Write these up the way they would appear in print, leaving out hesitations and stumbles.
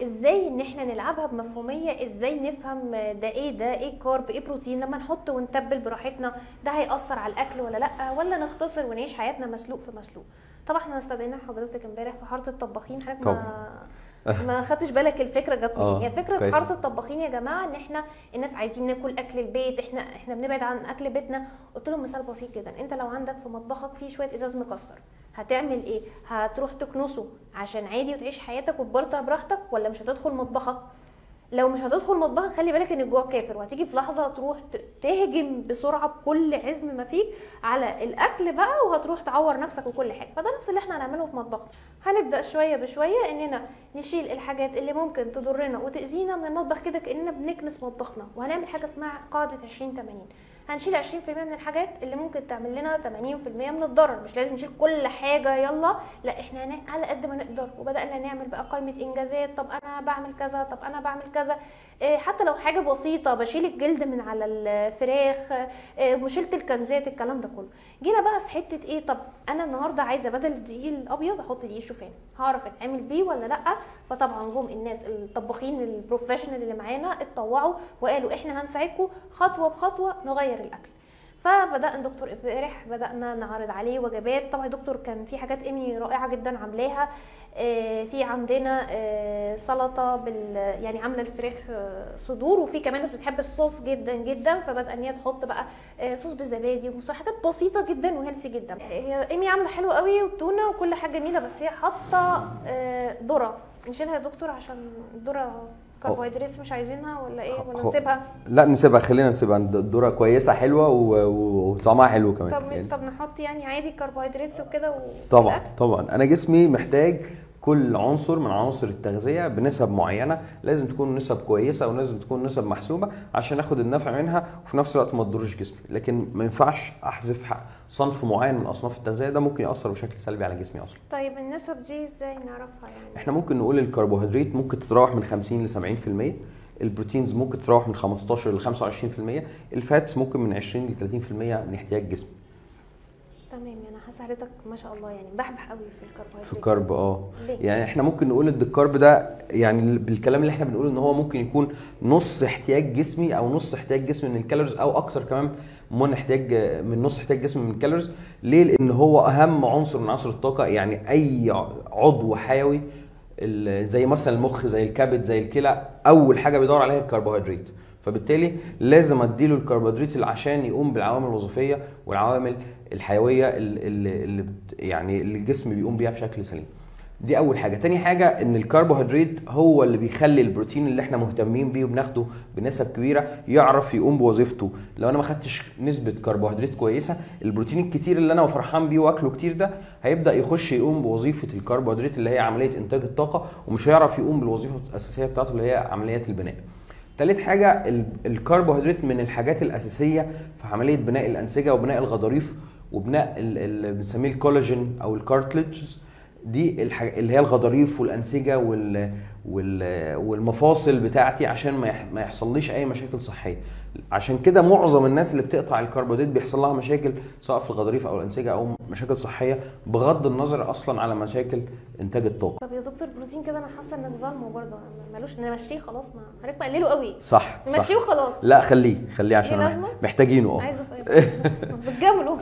ازاي ان احنا نلعبها بمفهوميه، ازاي نفهم ده ايه، ده ايه carb، ايه بروتين، لما نحط ونتبل براحتنا ده هيأثر على الاكل ولا لا، ولا نختصر ونعيش حياتنا مسلوق في مسلوق. طبعا احنا استدعينا حضرتك امبارح في حارة الطباخين، حضرتك ما خدتش بالك الفكرة جت منين. هي فكرة حارة الطباخين يا جماعة ان احنا الناس عايزين ناكل اكل البيت، احنا بنبعد عن اكل بيتنا. قلت لهم مثال بسيط جدا، انت لو عندك في مطبخك فيه شوية ازاز مكسر هتعمل ايه؟ هتروح تكنسه عشان عادي وتعيش حياتك وتبرطع براحتك، ولا مش هتدخل مطبخك؟ لو مش هتدخل مطبخك خلي بالك ان الجوع كافر، وهتيجي في لحظة تروح تهجم بسرعة بكل عزم ما فيك على الاكل بقى، وهتروح تعور نفسك وكل حاجة. فده نفس اللي احنا هنعمله في مطبخنا، هنبدا شوية بشوية اننا نشيل الحاجات اللي ممكن تضرنا وتاذينا من المطبخ كده، كاننا بنكنس مطبخنا. وهنعمل حاجة اسمها قاعدة 20-80، هنشيل 20% من الحاجات اللي ممكن تعمل لنا 80% من الضرر. مش لازم نشيل كل حاجة يلا، لا احنا على قد ما نقدر. وبدانا نعمل بقى قائمة انجازات، طب انا بعمل كذا، طب انا بعمل كذا، حتى لو حاجة بسيطة، بشيل الجلد من على الفراخ، وشلت الكنزات، الكلام ده كله. جينا بقى في حتة ايه، طب انا النهارده عايزه بدل الدقيق الابيض احط دقيق شوفان، هعرف اتعامل بيه ولا لا؟ فطبعا جم الناس الطباخين ال professional اللي معانا اتطوعوا وقالوا احنا هنساعدكم خطوة بخطوة نغير الاكل. فبدأنا دكتور امبارح بدأنا نعرض عليه وجبات. طبعا دكتور كان في حاجات ايمي رائعة جدا عاملاها، في عندنا سلطة يعني عامله الفراخ صدور، وفي كمان ناس بتحب الصوص جدا جدا، فبدأ ان هي تحط بقى صوص بالزبادي وحاجات بسيطة جدا و healthy جدا. هي ايمي عامله حلو قوي، والتونه وكل حاجة جميلة، بس هي حاطه ذره. نشيلها يا دكتور عشان الذرة كربوهيدرات مش عايزينها ولا ايه، ولا نسيبها؟ لا نسيبها، خلينا نسيبها، الذرة كويسة حلوة وطعمها حلو كمان. طب يعني. طب نحط يعني عادي كربوهيدرات وكده طبعا طبعا، انا جسمي محتاج كل عنصر من عناصر التغذية بنسب معينة، لازم تكون نسب كويسة ولازم تكون نسب محسوبة عشان اخد النفع منها وفي نفس الوقت ما تضرش جسمي. لكن ما ينفعش احذف صنف معين من اصناف التغذية، ده ممكن ياثر بشكل سلبي على جسمي اصلا. طيب النسب دي ازاي نعرفها يعني؟ احنا ممكن نقول الكربوهيدرات ممكن تتراوح من 50 ل 70%، ال proteins ممكن تتراوح من 15 ل 25%، ال fats ممكن من 20 ل 30% من احتياج جسمي. تمام. انا حاسه حضرتك ما شاء الله يعني بحبح قوي في الكربوهيدرات، في ال carb. يعني احنا ممكن نقول ان ال carb ده يعني بالكلام اللي احنا بنقوله ان هو ممكن يكون نص احتياج جسمي، او نص احتياج جسمي من ال calories، او اكتر كمان من احتياج من نص احتياج جسمي من ال calories. ليه؟ لان هو اهم عنصر من عناصر الطاقة. يعني اي عضو حيوي زي مثلا المخ، زي الكبد، زي الكلى، اول حاجة بيدور عليها الكربوهيدرات، فبالتالي لازم اديله الكربوهيدرات عشان يقوم بالعوامل الوظيفية والعوامل الحيوية اللي يعني اللي الجسم بيقوم بيها بشكل سليم. دي اول حاجة. تاني حاجة ان الكربوهيدرات هو اللي بيخلي البروتين اللي احنا مهتمين بيه وبناخده بنسب كبيرة يعرف يقوم بوظيفته. لو انا ما خدتش نسبه كربوهيدرات كويسة، البروتين الكتير اللي انا فرحان بيه واكله كتير ده هيبدا يخش يقوم بوظيفة الكربوهيدرات اللي هي عملية انتاج الطاقة، ومش هيعرف يقوم بالوظيفة الاساسية بتاعته اللي هي عملية البناء. تالت حاجة، الكربوهيدرات من الحاجات الاساسية في عملية بناء الانسجة وبناء الغضاريف وبناء اللي بنسميه الكولاجين او ال cartilages، دي اللي هي الغضاريف والانسجه والمفاصل بتاعتي، عشان ما يحصليش اي مشاكل صحية. عشان كده معظم الناس اللي بتقطع الكربوهيدرات بيحصل لها مشاكل سواء في الغضاريف او الانسجة او مشاكل صحية، بغض النظر اصلا على مشاكل انتاج الطاقة. طب يا دكتور بروتين كده انا حاسه انك ظالمه برضه، مالوش نمشيه خلاص، ما حضرتك مقلله قوي. صح، نمشيه وخلاص. لا خليه عشان محتاجينه. عايزه في بتجامله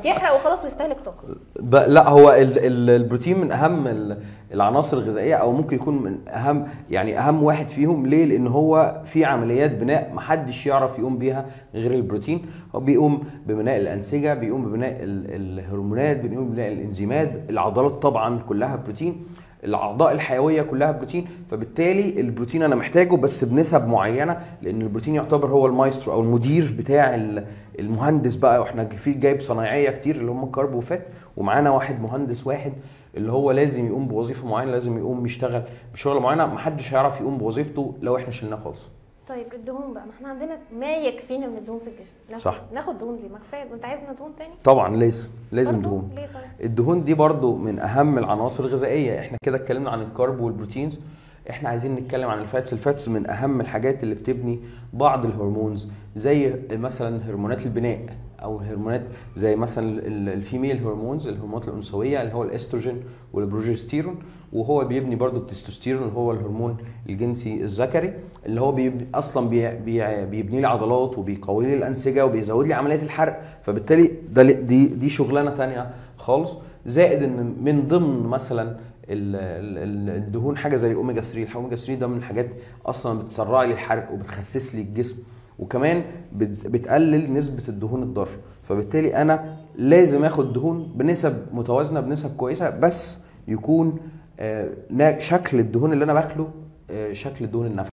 يحرق وخلاص ويستهلك طاقة. لا هو البروتين من اهم العناصر الغذائية، او ممكن يكون من اهم، يعني اهم واحد فيهم. ليه؟ لان هو في عمليات بناء محدش يعرف يقوم بيها غير البروتين. هو بيقوم ببناء الانسجة، بيقوم ببناء الهرمونات، بيقوم ببناء الانزيمات، العضلات طبعا كلها بروتين، الاعضاء الحيوية كلها بروتين. فبالتالي البروتين انا محتاجه بس بنسب معينة، لان البروتين يعتبر هو المايسترو او المدير بتاع المهندس بقى. واحنا في جايب صنايعيه كتير اللي هم carb و fat، ومعانا واحد مهندس واحد اللي هو لازم يقوم بوظيفة معينة، لازم يقوم يشتغل بشغله معينة، محدش هيعرف يقوم بوظيفته لو احنا شلناه خالص. طيب الدهون بقى، ما احنا عندنا ما يكفينا من الدهون في الجسم. صح، ناخد دهون ليه؟ ما كفاية. انت عايزنا دهون تاني؟ طبعا لازم دهون. ليه طيب؟ الدهون دي برضو من اهم العناصر الغذائية. احنا كده اتكلمنا عن ال carb وال proteins، احنا عايزين نتكلم عن ال fats. ال fats من اهم الحاجات اللي بتبني بعض ال hormones، زي مثلا هرمونات البناء او هرمونات زي مثلا ال female hormones، الهرمونات الانثوية اللي هو الاستروجين والبروجستيرون، وهو بيبني برضو التستوستيرون اللي هو الهرمون الجنسي الذكري اللي هو اصلا بيبني لي عضلات وبيقوي لي الانسجة وبيزود لي عمليات الحرق. فبالتالي ده دي شغلانة ثانية خالص. زائد ان من ضمن مثلا الدهون حاجة زي الاوميجا 3. الاوميجا 3 ده من الحاجات اصلا بتسرع لي الحرق وبتخسس لي الجسم، وكمان بتقلل نسبه الدهون الضارة. فبالتالي انا لازم اخد دهون بنسب متوازنة، بنسب كويسة، بس يكون شكل الدهون اللي انا باكله شكل الدهون النافعة.